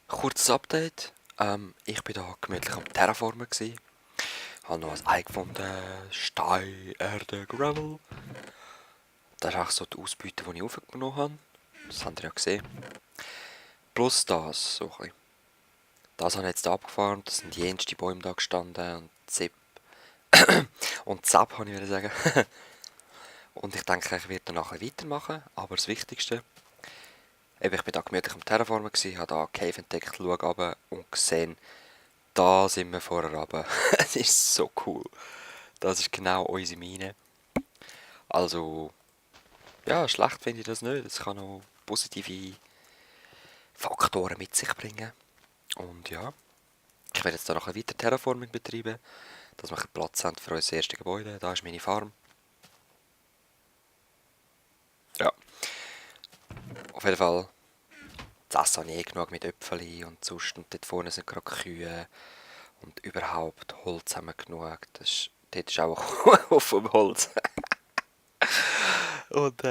Kurzes Update. Ich bin da gemütlich am Terraformen gsi. Habe noch ein Ei gefunden. Stein, Erde, Gravel. Das ist auch so die Ausbeute, die ich aufgenommen habe. Das habt ihr ja gesehen. Plus das, so ein bisschen. Das habe ich jetzt abgefarmt. Das sind jenste Bäume da gestanden. Und Zip. Und Zap, habe ich sagen. Und ich denke, ich werde dann nachher weitermachen. Aber das Wichtigste, eben, ich bin da gemütlich am Terraformen gsi, habe da eine Cave entdeckt, schaue runter und gesehen, da sind wir vorher runter. Es ist so cool. Das ist genau unsere Mine. Also, ja, schlecht finde ich das nicht. Es kann auch positive Faktoren mit sich bringen. Und ja, ich werde jetzt da noch ein weiter Terraforming betreiben, dass wir Platz haben für unser erstes Gebäude. Da ist meine Farm. Ja, auf jeden Fall. Das Essen habe ich eh genug mit Äpfeln und sonst. Und dort vorne sind gerade Kühe. Und überhaupt Holz haben wir genug. Dort ist auch auf vom Holz. Und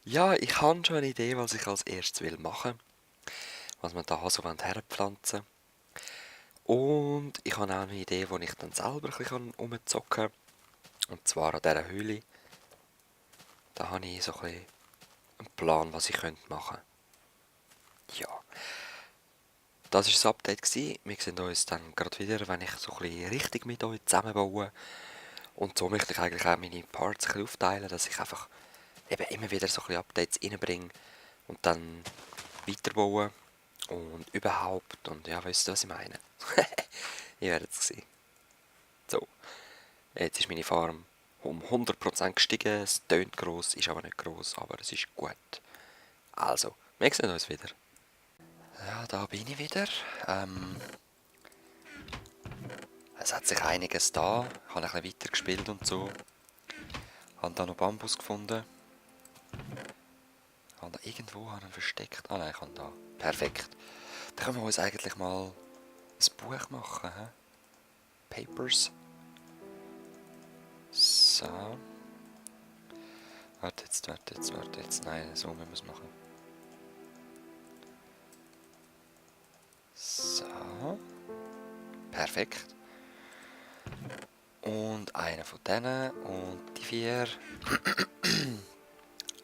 ja, ich habe schon eine Idee, was ich als erstes will machen. Was wir da so herpflanzen wollen. Und ich habe auch eine Idee, wo ich dann selber ein bisschen rumzocken kann. Und zwar an dieser Höhle. Da habe ich so ein bisschen einen Plan, was ich machen könnte. Ja, das war das Update gewesen. Wir sehen uns dann gerade wieder, wenn ich so ein bisschen richtig mit euch zusammenbaue. Und so möchte ich eigentlich auch meine Parts ein bisschen aufteilen, dass ich einfach eben immer wieder so ein bisschen Updates reinbringe und dann weiterbauen und überhaupt. Und ja, wisst ihr, was ich meine? Ihr werdet es sehen. So, jetzt ist meine Farm um 100% gestiegen. Es tönt gross, ist aber nicht gross, aber es ist gut. Also, wir sehen uns wieder. Ja, da bin ich wieder. Es hat sich einiges da. Ich habe ein bisschen weiter gespielt und so. Habe da noch Bambus gefunden. Habe da irgendwo einen versteckt. Ah nein, ich habe da. Perfekt. Dann können wir uns eigentlich mal ein Buch machen. He? Papers. So. Warte jetzt. Nein, so müssen wir es machen. So. Perfekt. Und einer von denen. Und die 4.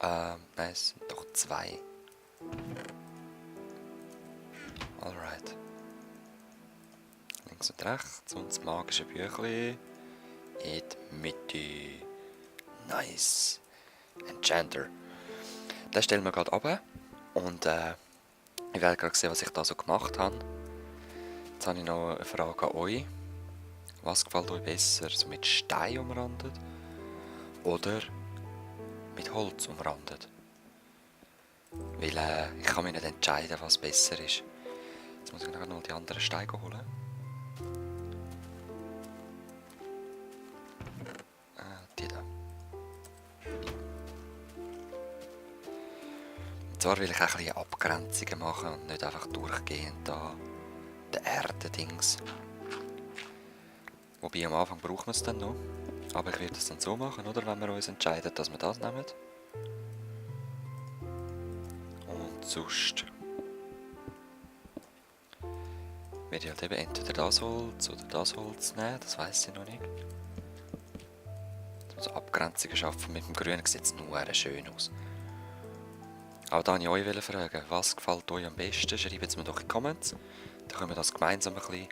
Nein, es sind doch 2. Alright. Links und rechts. Und das magische Büchlein in die Mitte. Nice. Enchanter. Den stellen wir gerade runter. Und ich werde gerade sehen, was ich da so gemacht habe. Jetzt habe ich noch eine Frage an euch. Was gefällt euch besser? So mit Stein umrandet oder mit Holz umrandet? Weil ich kann mich nicht entscheiden, was besser ist. Jetzt muss ich noch die anderen Steine holen. Die da. Und zwar will ich auch ein bisschen Abgrenzungen machen und nicht einfach durchgehend da den Erdendings. Wobei am Anfang brauchen wir es dann noch. Aber ich werde es dann so machen, oder? Wenn wir uns entscheiden, dass wir das nehmen. Und sonst werde ich halt eben entweder das Holz oder das Holz nehmen, das weiss ich noch nicht. So Abgrenzungen schaffen mit dem Grün sieht es nur schön aus. Aber da wollte ich euch fragen, was gefällt euch am besten? Schreibt es mir doch in die Comments. Dann können wir das gemeinsam ein bisschen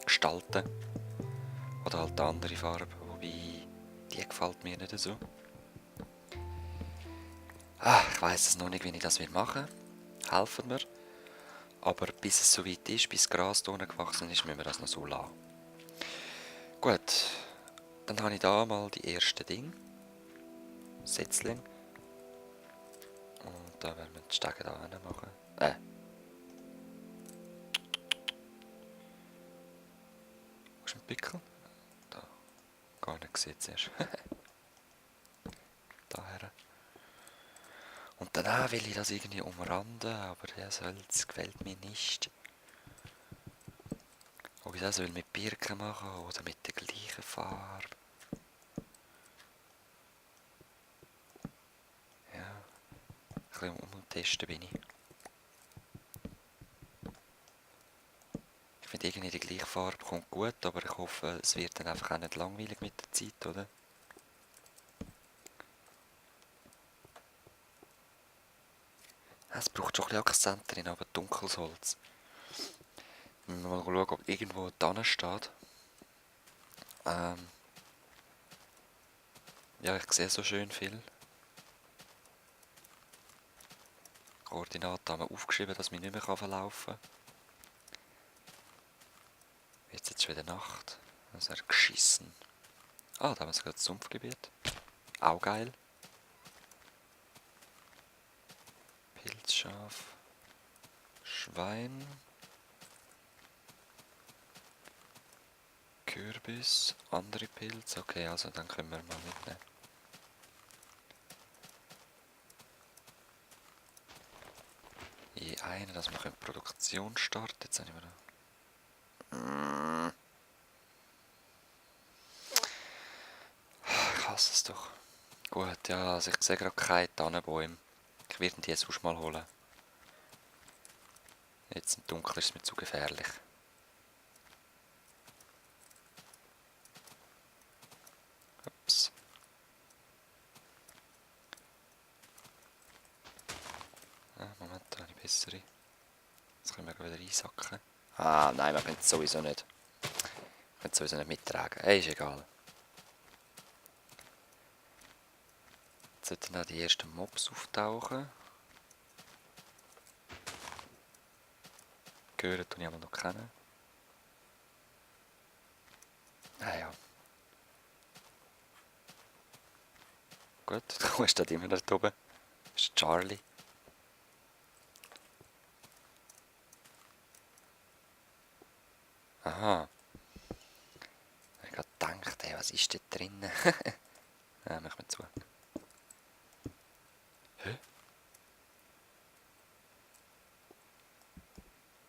gestalten. Oder halt eine andere Farbe, wobei die gefällt mir nicht so. Ich weiss es noch nicht, wie ich das machen will. Helfen mir. Aber bis es soweit ist, bis das Gras da unten gewachsen ist, müssen wir das noch so lassen. Gut, dann habe ich da mal die ersten Dinge. Setzling. Und da werden wir die Stege da hin machen. Wo ist ein Pickel? Da. Gar nicht gesehen zuerst. Daher. Und danach will ich das irgendwie umranden, aber das Holz gefällt mir nicht. Ob ich das mit Birken machen oder mit der gleichen Farbe. Ja, ein bisschen umtesten bin ich. mit irgendwie die gleiche Farbe kommt gut, aber ich hoffe, es wird dann einfach auch nicht langweilig mit der Zeit, oder? Es braucht schon ein bisschen Akzente drin, aber dunkles Holz. Mal schauen, ob irgendwo dran steht. Ja, ich sehe so schön viel. Koordinaten haben wir aufgeschrieben, dass wir nicht mehr verlaufen kann. Jetzt schon wieder Nacht. Das wäre geschissen. Ah, da haben wir sogar das Sumpfgebiet. Auch geil. Pilzschaf. Schwein. Kürbis. Andere Pilze. Okay, also dann können wir mal mitnehmen. Je eine, dass wir die Produktion starten. Jetzt habe ich mir da. Ich hasse es doch. Gut, ja, also ich sehe gerade keine Tannenbäume. Ich werde die jetzt mal holen. Jetzt im Dunkeln ist es mir zu gefährlich. Ups. Ah, Moment, da habe ich bessere. Jetzt können wir wieder einsacken. Ah, nein, wir können es sowieso nicht. Wir können es sowieso nicht mittragen. Hey, ist egal. Jetzt sollten dann die ersten Mobs auftauchen. Gehört tue ich aber noch kennen. Ah ja. Gut, du steht immer dort oben. Das ist Charlie. Aha. Ich habe gerade gedacht, ey, was ist da drinnen? Ja, mach mir zu. Hä?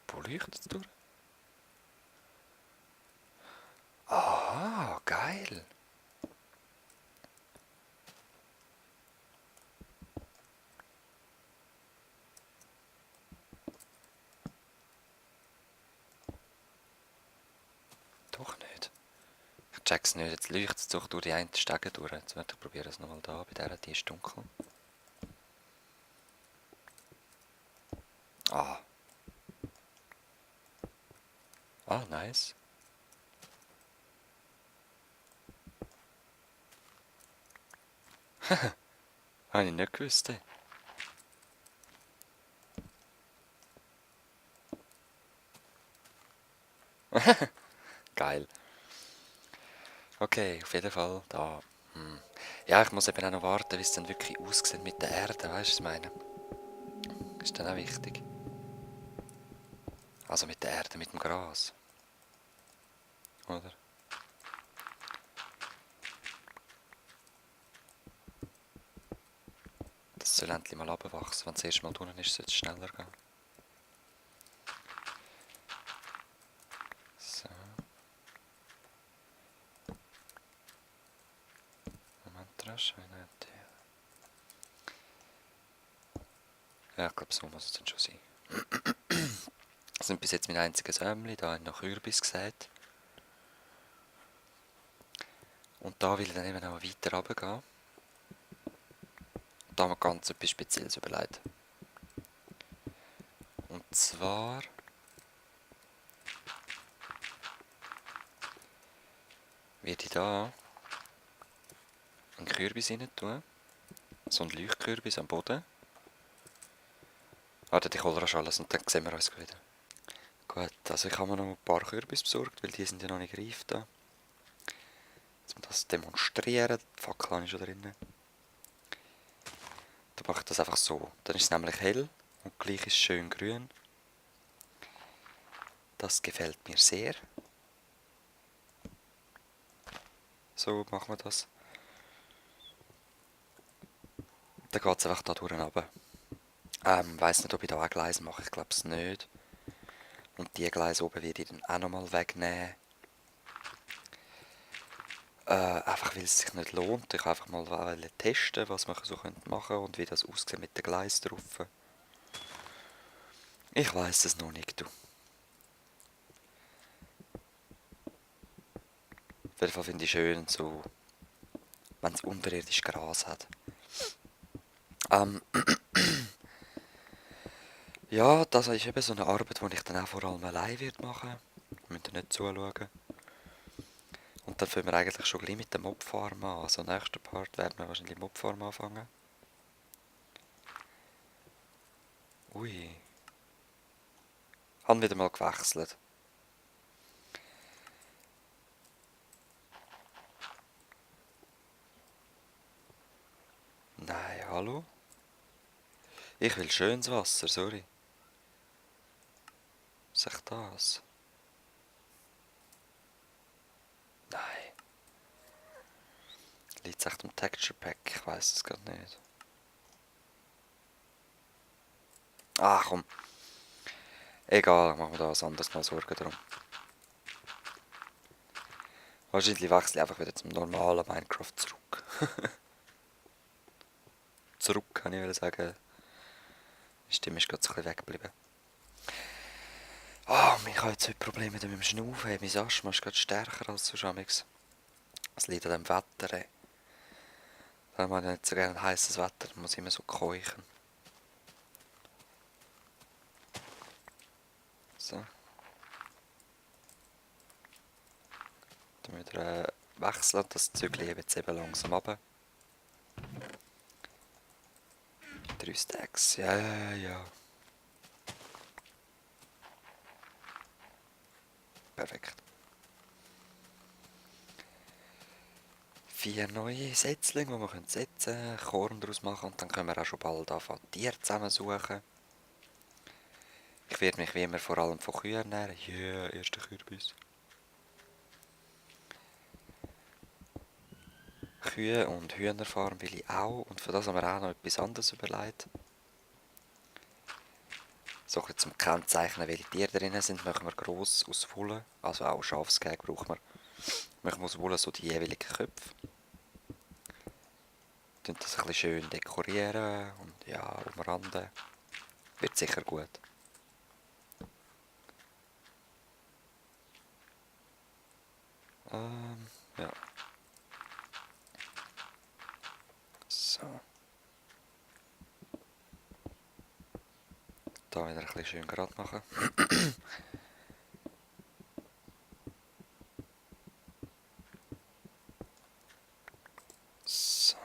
Wo leuchtet es durch? Ah, geil. Doch nicht. Ich check's nicht. Jetzt leuchtet es doch durch die einen Stege durch. Jetzt werde ich probieren es nochmal da. Bei der, die ist dunkel. Ah. Ah, nice. Habe ich nicht gewusst. Geil. Okay, auf jeden Fall da. Ja, ich muss eben auch noch warten, wie es dann wirklich aussieht mit der Erde, weißt du, was ich meine? Ist dann auch wichtig. Also mit der Erde, mit dem Gras. Oder? Das soll endlich mal abwachsen. Wenn es erst mal drinnen ist, soll es schneller gehen. So. Moment, rasch. Ja, ich glaube, so muss es dann schon sein. Das sind bis jetzt mein einziges Ämli. Da habe ich noch Kürbis gesagt. Und da will ich dann eben auch weiter runtergehen. Da haben wir ganz etwas Spezielles überlegt. Und zwar werde ich da einen Kürbis rein tun. So einen Leuchtkürbis am Boden. Warte, ich hole rasch alles und dann sehen wir uns wieder. Gut, also ich habe mir noch ein paar Kürbis besorgt, weil die sind ja noch nicht reif da. Jetzt muss das demonstrieren. Die Fackel habe ich schon drin. Dann mache ich das einfach so. Dann ist es nämlich hell und gleich ist es schön grün. Das gefällt mir sehr. So machen wir das. Dann geht es einfach da durch runter. Weiss nicht, ob ich da auch Gleise mache, ich glaube es nicht. Und die Gleise oben werde ich dann auch nochmal wegnehmen. Einfach weil es sich nicht lohnt. Ich einfach mal testen, was man so machen könnte und wie das aussieht mit den Gleisen drauf. Ich weiss es noch nicht, du. Auf jeden Fall finde ich schön, so, wenn es unterirdisch Gras hat. Ähm, ja, das ist eben so eine Arbeit, die ich dann auch vor allem allein wird machen. Wir müssen nicht zuschauen. Und dann fangen wir eigentlich schon gleich mit dem Mobfarm an. Also nächster Part werden wir wahrscheinlich Mobfarm anfangen. Ui. Haben wieder mal gewechselt. Nein, hallo? Ich will schönes Wasser, sorry. Sag das. Nein. Liegt es echt am Texture Pack? Ich weiß es gerade nicht. Ah, komm. Egal, machen wir da was anderes mal Sorgen drum. Wahrscheinlich wechsle ich einfach wieder zum normalen Minecraft zurück. Zurück, kann ich sagen. Die Stimme ist gerade so ein bisschen weggeblieben. Ah, ich habe jetzt heute Probleme mit dem Schnaufen. Mein Asthma ist gerade stärker als sonst. Es liegt an dem Wetter. Ey. Dann habe ich nicht so gerne heißes Wetter, dann muss ich immer so keuchen. So. Dann wieder wechseln und das Zügel jetzt eben langsam runter. 3 Stacks, ja, ja, ja. Perfekt. 4 neue Setzlinge, die wir setzen können, Korn daraus machen und dann können wir auch schon bald anfangen, Tiere zusammensuchen. Ich werde mich wie immer vor allem von Kühen ernähren. Ja, yeah, erster Kürbis. Kühe und Hühnerfarm will ich auch und für das haben wir auch noch etwas anderes überlegt. So ein zum Kennzeichnen, welche Tiere drin sind, machen wir gross aus Wolle, also auch Schafsgeg brauchen wir. Machen wir aus Wolle so die jeweiligen Köpfe. Tun das ein bisschen schön dekorieren und ja, umranden. Wird sicher gut. Ja. So. Da wieder ein bisschen schön gerade machen. So.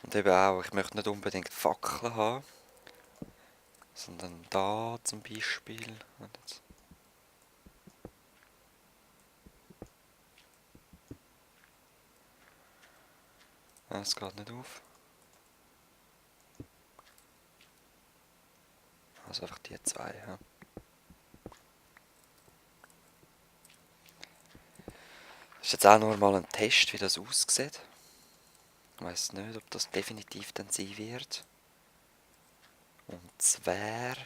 Und eben auch, ich möchte nicht unbedingt Fackeln haben, sondern da zum Beispiel. Es geht nicht auf. Also einfach die zwei. Ja. Das ist jetzt auch nur mal ein Test, wie das aussieht. Ich weiss nicht, ob das definitiv dann sein wird. Und zwar...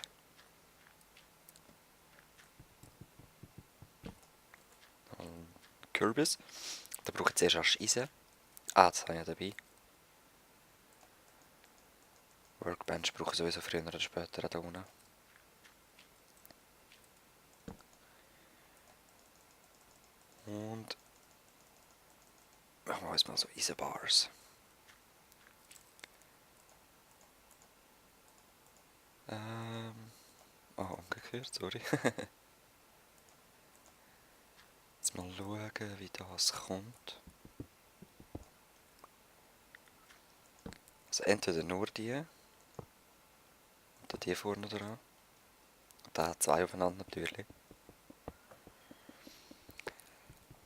Kürbis. Da brauche ich zuerst erst Eisen. Ah, das habe ich ja dabei. Workbench brauche ich sowieso früher oder später da unten. Und machen wir uns mal so Eisenbars. Oh, umgekehrt, sorry. Jetzt mal schauen, wie das kommt. Also entweder nur die. Und die vorne dran. Und da zwei aufeinander natürlich.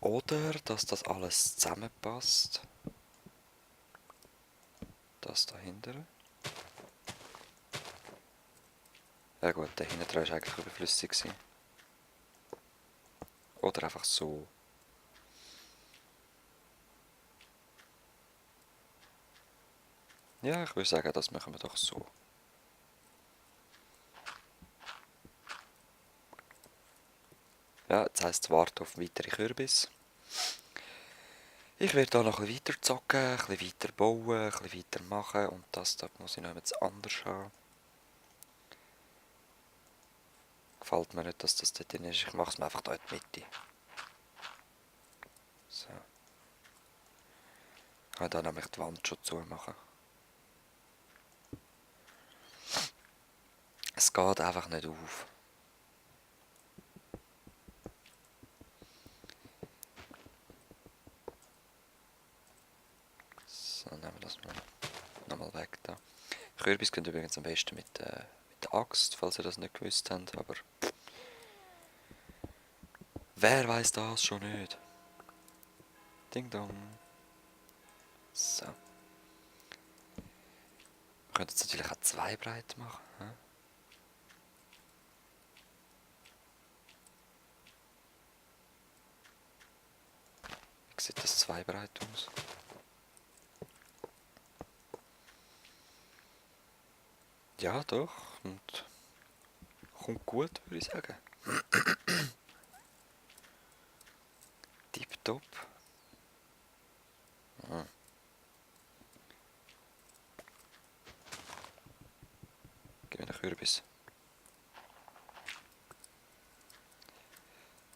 Oder, dass das alles zusammenpasst. Das dahinter. Ja gut, der hinten dran war eigentlich überflüssig. Oder einfach so. Ja, ich würde sagen, das machen wir doch so. Ja, jetzt heisst es warten auf weitere Kürbis. Ich werde hier noch ein bisschen weiter zocken, ein bisschen weiter bauen, ein bisschen weiter machen und das da muss ich noch etwas anders haben. Gefällt mir nicht, dass das dort drin ist. Ich mache es mir einfach da in die Mitte. So. Ich kann da nämlich die Wand schon zumachen. Es geht einfach nicht auf. So, nehmen wir das mal nochmal weg da. Kürbis gehen übrigens am besten mit der Axt, falls ihr das nicht gewusst habt, aber wer weiß das schon nicht? Ding dong. So. Wir können jetzt natürlich auch 2 breit machen. Hm? Wie sieht das 2 breit aus? Ja, doch. Und kommt gut, würde ich sagen. Tipptopp. Hm. Gib mir einen Kürbis.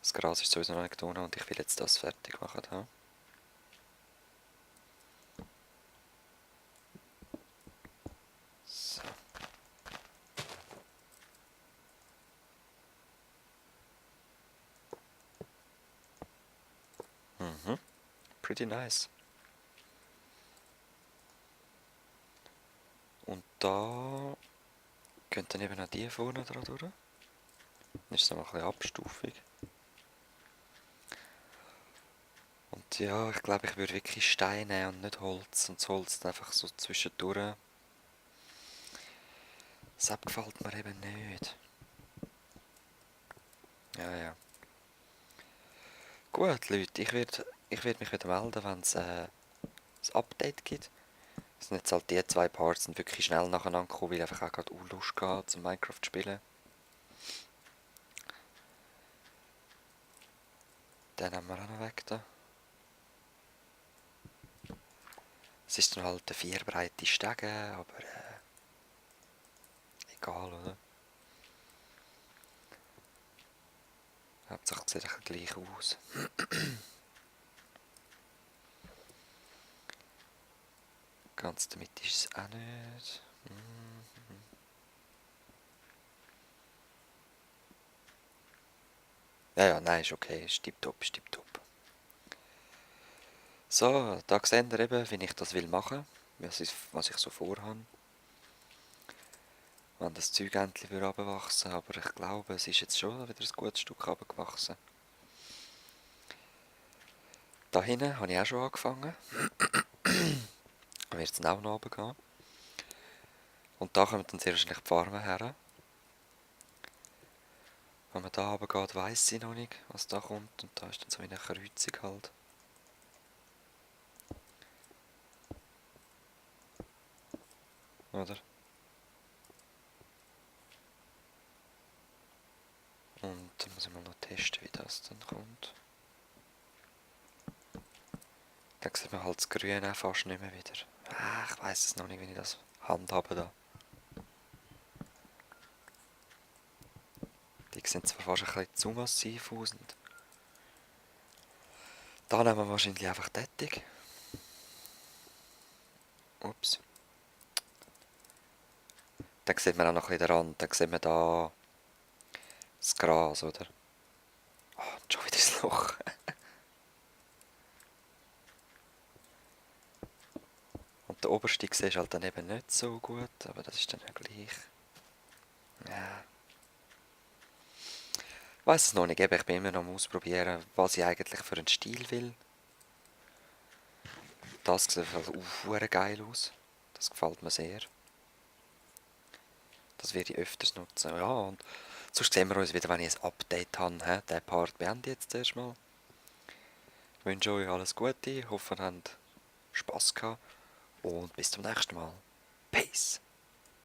Das Gras ist sowieso noch nicht getan und ich will jetzt das fertig machen. Ja? So. Mhm. Pretty nice. Und da könnt dann eben auch die vorne dran durch. Dann ist es noch ein bisschen abstufig. Und ja, ich glaube, ich würde wirklich Steine nehmen und nicht Holz. Und das Holz dann einfach so zwischendurch. Das gefällt mir eben nicht. Ja, ja. Gut, Leute, ich werd mich wieder melden, wenn es ein Update gibt. Es sind jetzt halt die 2 Parts sind wirklich schnell nacheinander gekommen, weil ich einfach auch gerade Lust hatte, zum Minecraft spielen. Den haben wir auch noch weg da. Es ist dann halt eine 4 breite Stege, aber egal, oder? Hauptsache sieht es gleich aus. Ganz damit ist es auch nicht. Ja, ja, nein, ist okay, ist tipptopp, ist tipptopp. So, da seht ihr eben, wie ich das will machen, was ich so vorhabe. Wenn das Zeug endlich runterwachsen, aber ich glaube, es ist jetzt schon wieder ein gutes Stück runtergewachsen. Da hinten habe ich auch schon angefangen. Da wird es auch noch runtergehen. Und da kommt dann sehr wahrscheinlich die Farbe her. Wenn man da runtergeht, weiss ich noch nicht, was da kommt. Und da ist dann so eine Kreuzung halt. Oder? Und dann muss ich mal noch testen, wie das dann kommt. Dann sieht man halt das Grün auch fast nicht mehr wieder. Ich weiss es noch nicht, wie ich das handhabe da. Die sehen zwar fast ein bisschen zu massiv aus. Und da nehmen wir wahrscheinlich einfach tätig. Ups. Dann sieht man auch noch ein bisschen den Rand. Dann sieht man da das Gras, oder? Oh, und schon wieder das Loch. Und der oberste siehst du halt dann eben nicht so gut, aber das ist dann ja gleich. Ja. Ich weiss es noch nicht, ich bin immer noch am Ausprobieren, was ich eigentlich für einen Stil will. Das sieht auch geil aus. Das gefällt mir sehr. Das werde ich öfters nutzen. Ja, und sonst sehen wir uns wieder, wenn ich ein Update habe. Den Part beende ich jetzt erstmal. Ich wünsche euch alles Gute, hoffe, ihr habt Spass gehabt und bis zum nächsten Mal. Peace!